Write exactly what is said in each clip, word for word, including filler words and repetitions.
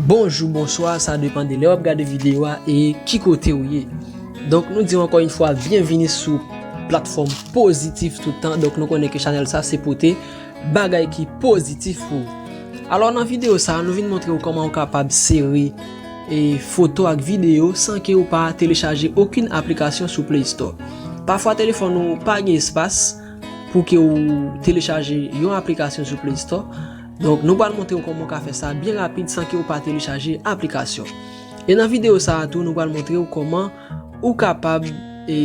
Bonjou, bonswa, sa depann de lè w ap gade videyo a e ki kote w ye. Donk, nou di w ankò yon fwa, byenvini sou platfòm Pozitif Toutan. Donk, nou konnen ke chanèl sa se pote bagay ki pozitif pou ou. Alò, nan videyo sa, nou vin montre w kòman w kapab sere e foto ak videyo san ke w pa telechaje okenn aplikasyon sou Play Store. Pafwa, telefòn ou pa gen espas pou ke w telechaje yon aplikasyon sou Play Store. Donk, nou pral montre w kòman w ka fè sa byen rapid san ke w pa telechaje aplikasyon. E nan videyo sa a tou, nou pral montre w kòman ou kapab e,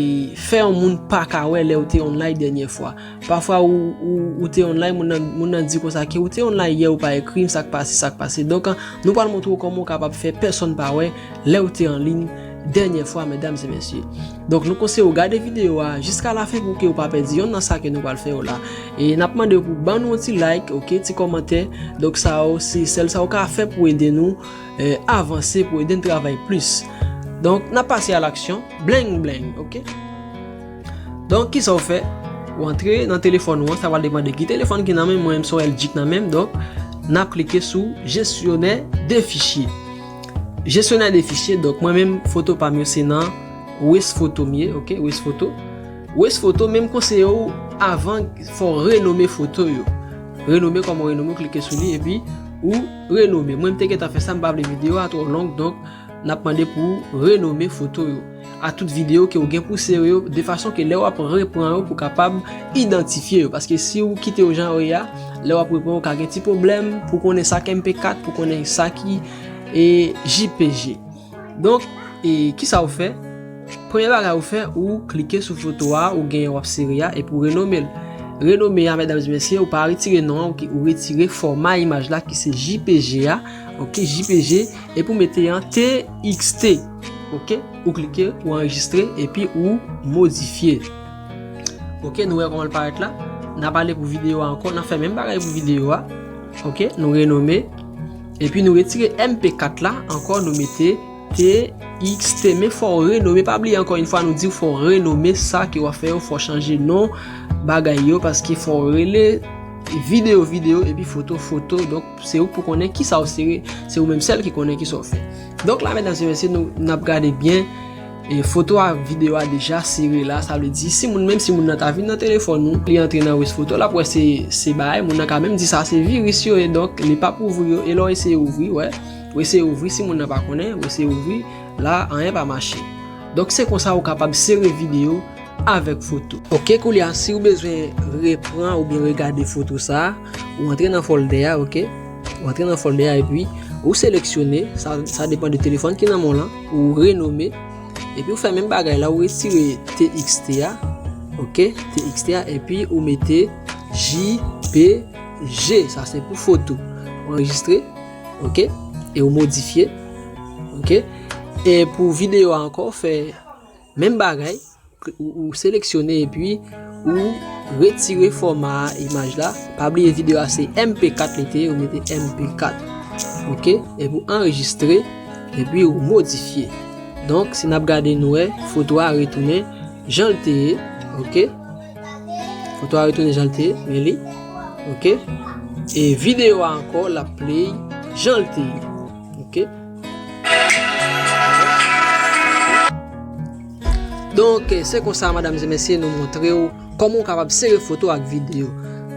fè yon moun pa ka wè lè w te online dènyè fwa. Pafwa, ou, ou, ou te online, moun nan, moun nan di konsa ke ou te online yè, ou pa ekri m, sa k pase, sa k pase. Donk, nou pral montre w kòman w kapab fè pèsonn pa wè lè w te an liy dènyè fwa, medam e mesye. Donk, nou konseye w gade videyo a jiska lafen pou ke w pa pèdi yonn nan sa ke nou pral fè yo la. E n ap mande w pou ban nou yon ti like, oke, ti kòmantè. Donk, sa yo, se sèl sa w ka fè pou ede nou, e, avanse, pou ede n travay plis. Donk, n ap pase a laksyon. Bling, bling, oke? Donk, kisa w fè? Ou antre nan telefòn ou an, sa pral depann de ki telefòn ki nan men mwen, m se yon L G k nan men m, donk, n ap klike sou jesyonè de fichye. Jesyonè de fichye, donk, mwen menm, foto pa m yo se nan Waze Foto m ye, oke, Waze Foto. Waze Foto, men m konseye w, avan, fò w renome foto yo. Renome, kòman w renome, w klike sou li, epi ou renome. Mwen, m te gentan fè sa, m pa vle videyo a twò long, donk, n ap mande pou w renome foto yo. A tout videyo ke w gen pou sere yo, de fason ke lè w ap repran yo, pou w kapab idantifye yo. Paske si w kite yo jan yo ye a, lè w ap repran yo, w ka gen ti pwoblèm pou konnen sa k M P kat, pou konnen sa ki, e, J P G. Donk, e, kisa w fè? Premye bagay ou fè, ou klike sou foto a, ou genyen w ap sere a, epi w renome l. Renome a, medam e mesye, ou pa retire non an, ou ki, ou retire fòma imaj la ki se J P G a, oke, J P G, epi w mete an T X T, oke, ou klike, ou anrejistre, epi ou modifye. Oke, nou wè kòman l parèt la. N ap ale pou videyo a ankò, n ap fè menm bagay pou videyo a, oke, nou renome, epi nou retire M P kat la, ankò, nou mete T X T, men fò w renome. Pa bliye, ankò yon fwa, nou di w fò w renome sa ke w ap fè yo, fò w chanje non bagay yo, paske fò w rele videyo videyo epi foto foto. Donk, se ou k pou konnen kisa w sere, se ou menm sèl ki konnen kisa w fè. Donk la, medam e mesye, nou, n ap gade byen, e, foto a, videyo a deja sere la, sa vle di, si moun, menm si moun nan ta vin nan telefòn ou, li antre nan Waze Foto, l ap wè se, se bagay, moun nan ka menm di sa se viris yo ye, donk li p ap ouvri yo, e lè w eseye ouvri, wè, Ou eseye ouvri, si moun nan pa konnen, ou eseye ouvri, la, anyen pa mache. Donk, se konsa ou kapab sere videyo avèk foto. Oke, koulye a, si ou bezwen repran oubyen regade foto sa a, ou antre nan fòldè a, oke? Ou antre nan fòldè a, epi ou seleksyone, sa, sa depann de telefòn ki nan men w lan, ou renome, epi ou fè menm bagay la, ou retire T X T a, oke? T X T a, epi ou mete J P G, sa se pou foto. Ou anrejistre, oke? E ou modifye, oke? E pou videyo a ankò, fè menm bagay, ou, ou seleksyone epi ou retire fòma imaj la. Pa bliye videyo a se M P kat li te ye, ou mete M P kat. Oke? Epi ou anrejistre, epi ou modifye. Donk, si n ap gade, nou wè, foto a retounen jan l te ye, oke? Foto a retounen jan l te ye, men li, oke? E videyo a ankò, l ap play jan l te ye, oke? Donk, se konsa, medam e mesye, nou montre w kòman w kapab sere foto ak videyo.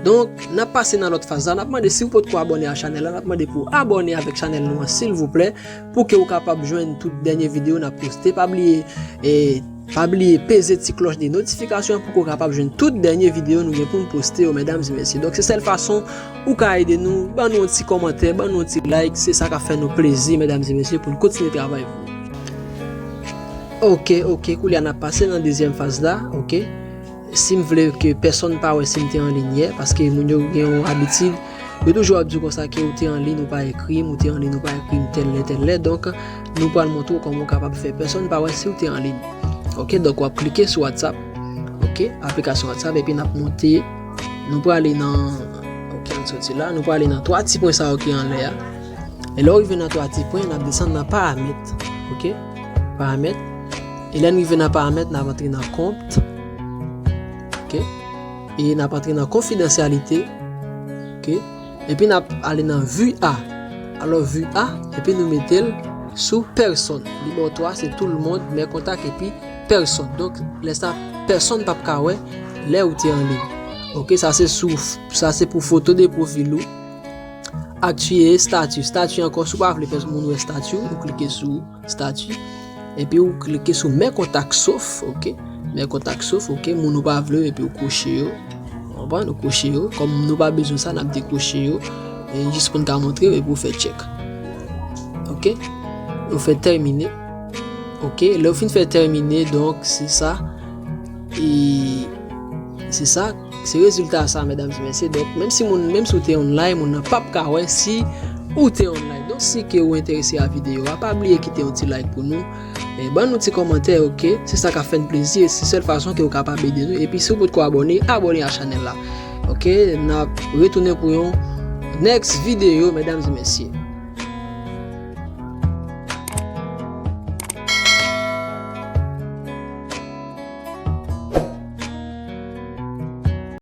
Donk, n ap pase nan lòt faz la. N ap mande, si w potko abòne a chanèl la, n ap mande pou w abòne avèk chanèl nou an, silvouplè, pou ke w kapab jwenn tout dènye videyo n ap poste. Pa bliye, e, pa bliye peze ti klòch de notifikasyon an pou ke w kapab jwenn tout dènye videyo nou gen pou n poste yo, medam e mesye. Donk, se sèl fason ou ka ede nou, ban nou yon ti kòmantè, ban nou yon ti like, se sa k ap fè nou plezi, medam e mesye, pou n kontinye travay pou ou. Oke, oke, koulye a n ap pase nan dezyèm faz la, oke. Si m vle ke pèsonn pa wè si m te an liy yè, paske moun yo gen yon abitid, yo toujou ap di w konsa ke ou te an liy, ou pa ekri m, ou te an liy, ou pa ekri m tèl lè, tèl lè. Donk, nou pral montre w kòman w kapab fè pèsonn pa wè si w te an liy. Oke, donk w ap klike sou WhatsApp. Oke, aplikasyon WhatsApp, epi n ap monte, nou prale nan, oke, ann soti la, nou prale nan twa ti pwen sa yo ki anlè a. E lè w rive nan twa ti pwen, n ap desann nan paramèt. Oke? Paramèt. E lè n rive nan paramèt, n ap antre nan kont. Oke? E n ap antre nan konfidansyalite. Oke? Epi n ap ale nan vi a. alò vue A, epi nou mete l sou pèsonn. Li ba w twa, se tout le monde, mes contacts, epi pèsonn. Donk, lè sa, pèsonn p ap ka wè lè ou te an liy. Ok, sa se sou, sa se pou foto de pwofil ou. Aktiye estati. Estati ankò, si w pa vle pèsonn moun wè estati w, ou klike sou estati. Epi ou klike sou mes contacts sauf, ok. Mes contacts sauf, ok. Moun ou pa vle, epi ou koche yo. Ou konprann? Ou koche yo. Kòm nou pa bezwen sa, n ap dekwoche yo. E jis pou n ka montre yo, epi ou fè check. Ok. Ou fè termine. Ok. Lè ou fin fè termine, donk, se sa. E se sa. Se rezilta sa, medam e mesye. Donk, menm si moun, menm si ou te online, moun nan p ap ka wè si ou te online. Donk, si ke ou enterese a videyo a, pa bliye kite yon ti like pou nou. E ban nou ti kòmantè, ok? Se sa k ap fè n plezi e se sèl fason ke ou kapab ede nou. Epi si ou potko abòne, abòne a chanèl la. Ok? N ap retounen pou yon next videyo, medam e mesye.